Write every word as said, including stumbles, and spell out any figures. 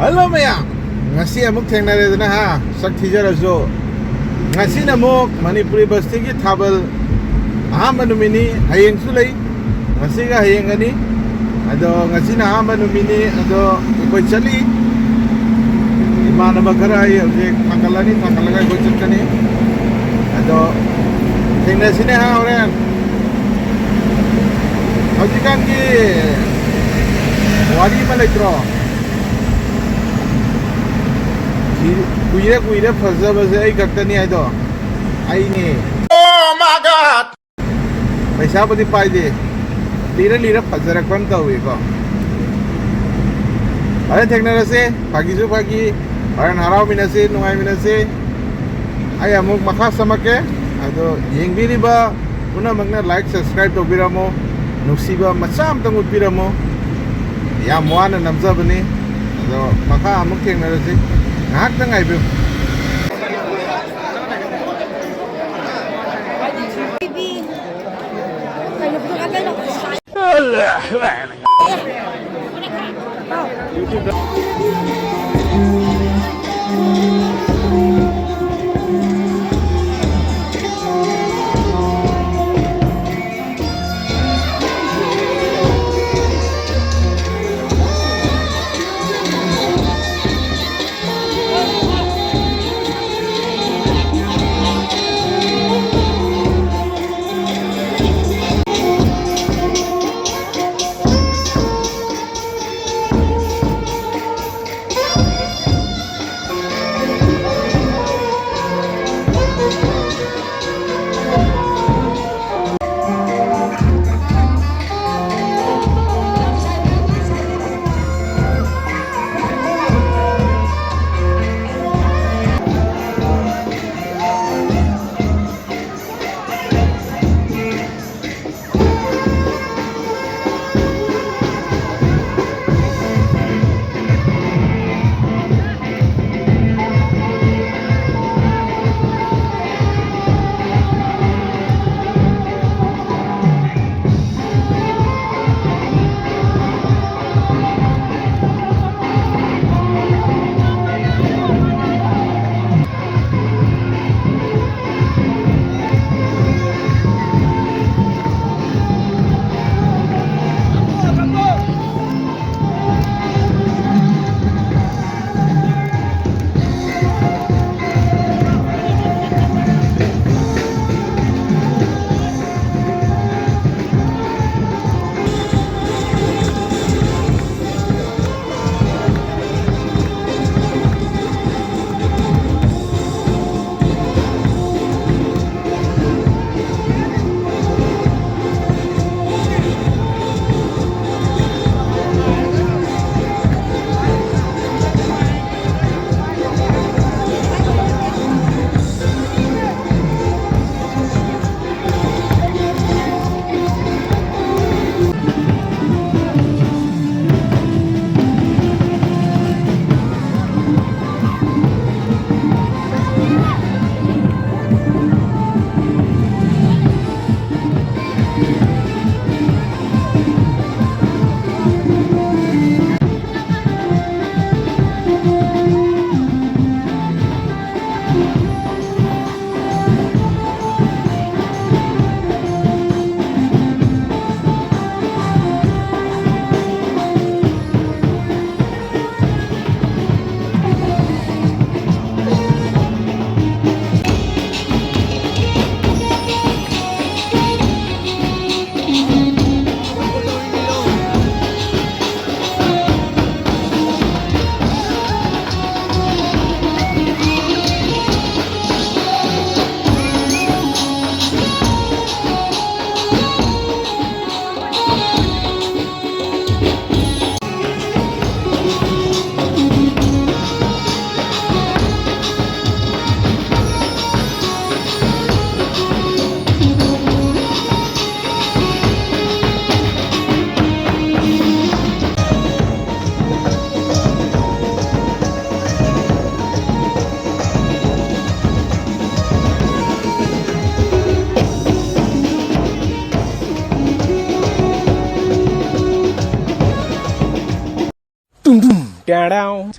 Hello ꯃꯌꯥꯝ, ꯉꯁꯤ ꯑꯃꯨꯛ ꯊꯦꯡꯅꯔꯦꯗꯅ ꯍꯥ, ꯁꯛ ꯊꯤꯖꯔꯁꯨ꯫ ꯉꯁꯤꯅ ꯑꯃꯨꯛ ꯃꯅꯤꯄꯨꯔꯤ ꯕꯁꯇꯤꯒꯤ ꯊꯥꯕꯜ ꯑꯍꯥꯟꯕ ꯅꯨꯃꯤꯠꯅꯤ, ꯍꯌꯦꯡꯁꯨ ꯂꯩ꯫ ꯉꯁꯤꯒ ꯍꯌꯦꯡꯒꯅꯤ꯫ ꯑꯗꯣ ꯉꯁꯤꯅ ꯑꯍꯥꯟꯕ ꯅꯨꯃꯤꯠꯅꯤ, ꯑꯗꯣ ꯑꯩꯈꯣꯏ ꯆꯠꯂꯤ꯫ ꯏꯃꯥꯟꯅꯕ ꯈꯔ ꯑꯩ ꯍꯧꯖꯤꯛ ꯊꯥꯡꯒꯠꯂꯅꯤ, ꯊꯥꯡꯒꯠꯂꯒ ꯑꯩꯈꯣꯏ ꯆꯠꯀꯅꯤ꯫ ꯑꯗꯣ ꯊꯦꯡꯅꯁꯤꯅꯦ ꯍꯥ ꯍꯣꯔꯦꯟ꯫ ꯍꯧꯖꯤꯛꯀꯥꯟꯒꯤ ꯋꯥꯔꯤ ꯑꯃ ꯂꯩꯇ꯭ꯔꯣ? ꯊꯤ-, ꯀꯨꯏꯔꯦ ꯀꯨꯏꯔꯦ ꯐꯖꯕꯁꯦ ꯑꯩ ꯈꯛꯇꯅꯤ ꯍꯥꯏꯗꯣ꯫ ꯑꯩꯅꯦ꯫ Oh my God! ꯄꯩꯁꯥꯕꯨꯗꯤ ꯄꯥꯏꯗꯦ, ꯂꯤꯔ ꯂꯤꯔ ꯐꯖꯔꯛꯄ ꯑꯃ ꯇꯧꯏꯀꯣ꯫ ꯍꯣꯔꯦꯟ ꯊꯦꯡꯅꯔꯁꯦ, ꯐꯥꯒꯤꯁꯨ ꯐꯥꯒꯤ, ꯍꯣꯔꯦꯟ ꯍꯔꯥꯎꯃꯤꯟꯅꯁꯦ, ꯅꯨꯡꯉꯥꯏꯃꯤꯟꯅꯁꯦ꯫ ꯑꯩ ꯑꯃꯨꯛ ꯃꯈꯥ ꯆꯝꯃꯛꯀꯦ꯫ ꯑꯗꯣ ꯌꯦꯡꯕꯤꯔꯤꯕ ꯄꯨꯝꯅꯃꯛꯅ like, subscribe ꯇꯧꯕꯤꯔꯝꯃꯣ, ꯅꯨꯡꯁꯤꯕ ꯃꯆꯥ ꯑꯃꯇꯪ ꯎꯠꯄꯤꯔꯝꯃꯣ꯫ ꯌꯥꯝ ꯋꯥꯅ ꯅꯝꯖꯕꯅꯤ꯫ ꯑꯗꯣ ꯃꯈꯥ ꯑꯃꯨꯛ ꯊꯦꯡꯅꯔꯁꯤ, ꯉꯥꯏꯍꯥꯛꯇꯪ ꯉꯥꯏꯕꯤꯌꯨ꯫ Dum, dum, down, down.